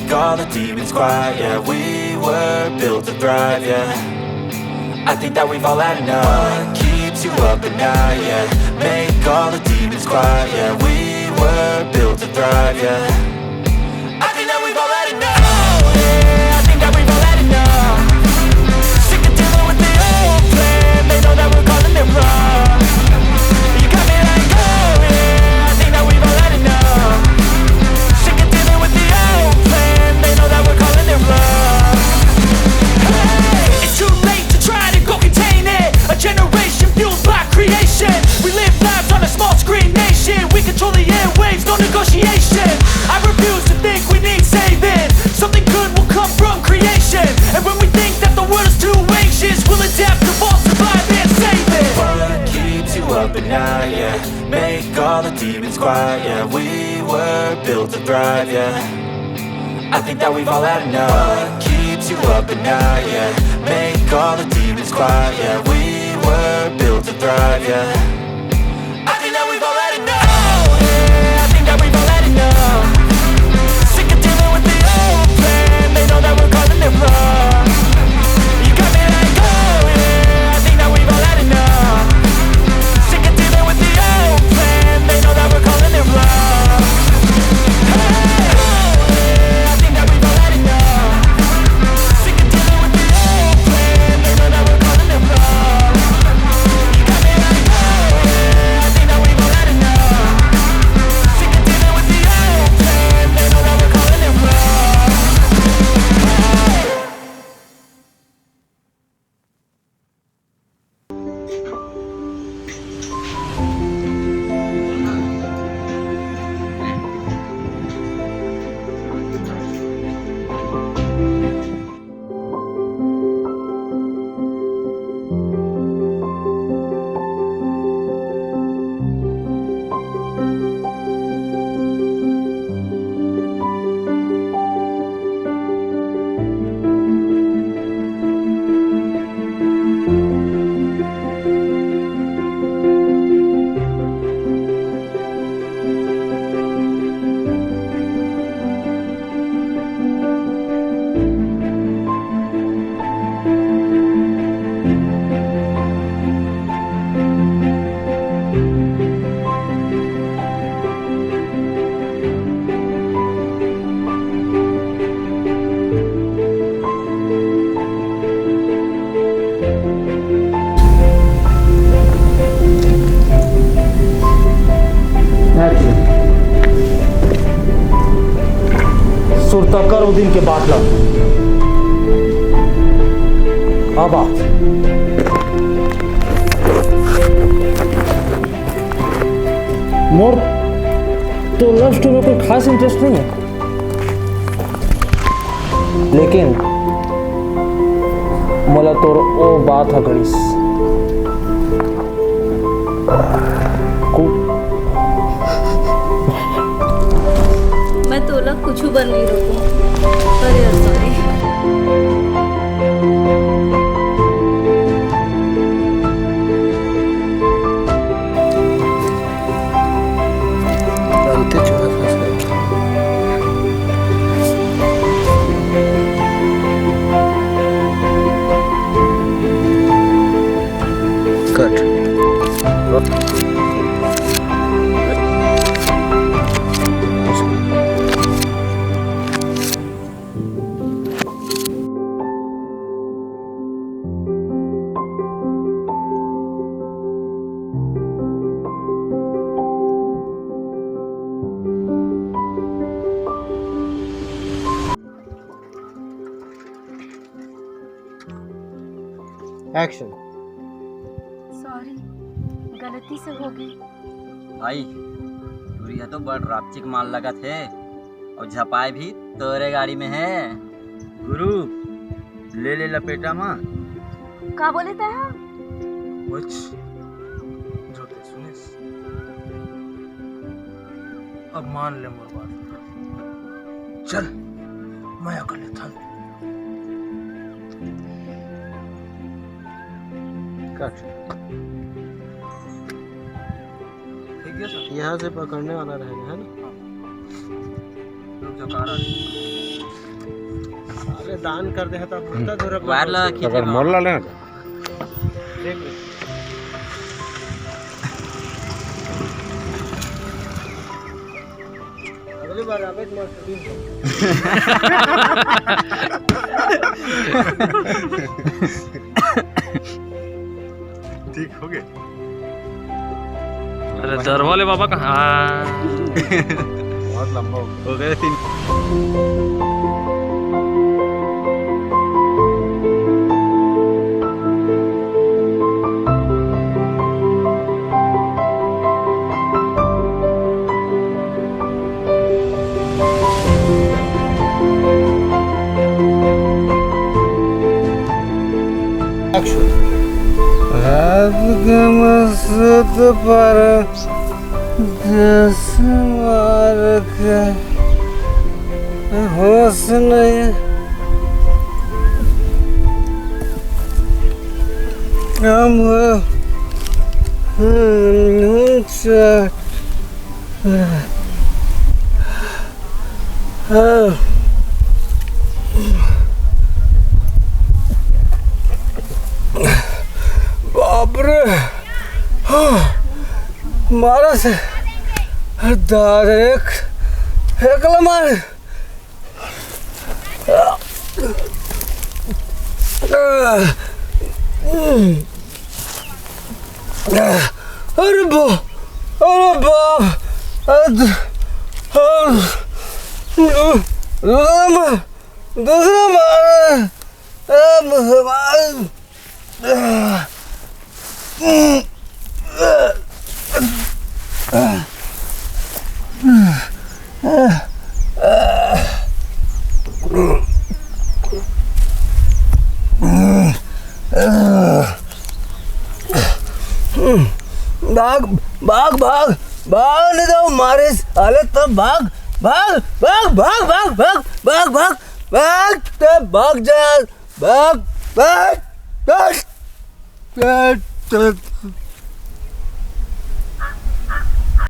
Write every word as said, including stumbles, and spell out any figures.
All the demons quiet, yeah, we were built to thrive, yeah. I think that we've all had enough. What keeps you up at night, yeah. Make all the demons quiet, yeah, we were built to thrive, yeah. I think that we've all had enough. Oh, yeah, I think that we've all had enough. Sick of dealing with the old plan. They know that we're calling it wrong. You got me like, oh, yeah, I think that we've all had enough. Sick of dealing with the old plan. They know that we're calling it wrong. Hey, it's too late to try to go contain it. A generation fueled by creation. We live lives on a small screen nation. We control the airwaves, no negotiation. I refuse to think we need saving. Something good will come from creation. And when we think that the world is too anxious, we'll adapt, evolve, survive, and save it. What keeps you up at night, yeah. Make all the demons quiet, yeah. We were built to thrive, yeah. I think that we've all had enough. What keeps you up at night, yeah. Make all the demons quiet, yeah. We were built to thrive, yeah. I think that we've all had enough. Oh, yeah, I think that we've all had enough. Sick of dealing with the old plan. They know that we're calling it wrong. You got me like, oh, yeah, I think that we've all had enough. Sick of dealing with the old plan. They know that we're calling it wrong. Hey, oh, yeah, I think that we've all had enough. Sick of dealing with the old plan. They know that we're calling it wrong. You got me like, oh, yeah, I think that we've all had enough. Sick of dealing with the old plan. They know that we're calling it wrong. सुरता कर ओ दिन के बात ला। अब आ। मोर तो लव स्टोरी में कोई खास इंटरेस्ट नहीं है, लेकिन मोला तोर ओ बात ह गड़िस। कु- मैं तोला कुछु बर नहीं रोकूं। अरे, सॉरी। गलती चुरा था सर। कट। एक्शन। सॉरी, गलती से हो गई। भाई, टूरी ह तो बड़ रापचिक माल लगत हे, अउ झपाए भी तोरे गाड़ी में हे। गुरु, ले ले लपेटा मा। का बोले तैं ह? कुछ जो ते सुनिस। अब मान ले मोर बात। चल, मैं अकल लेथन। कट। ठीक है सर। यहाँ से पकड़ने वाला रहेगा, है ना? हाँ। रुक जा, कार आ रही है। दान कर दे, तो होता धुरा वायर ला खींचे अगर ना। मोर ला लेना तो। देख ले। अगली बार आबे तो मोर शूटिंग कर। ठीक हो गए। अरे, दरवा ले बाबा कहाँ? बहुत लंबा हो गया। हो गए तीन। रात के मस्त पर जैसे मार के होश नहीं। हम, हम, हम, बाप रे, हाँ, मारा से दादा एक, एकला मार। अरे बा-, अरे बाप, अरे द-, अरे दू-, दूसरा मार, दूसरा मार, अरे मुसलमान। भाग, भाग, भाग, भाग, नहीं तो मारे साले तो भाग, भाग, भाग, भाग, भाग, भाग, भाग, भाग, भाग, ते भाग जा यार, भाग, भाग, भाग, भाग, भाग।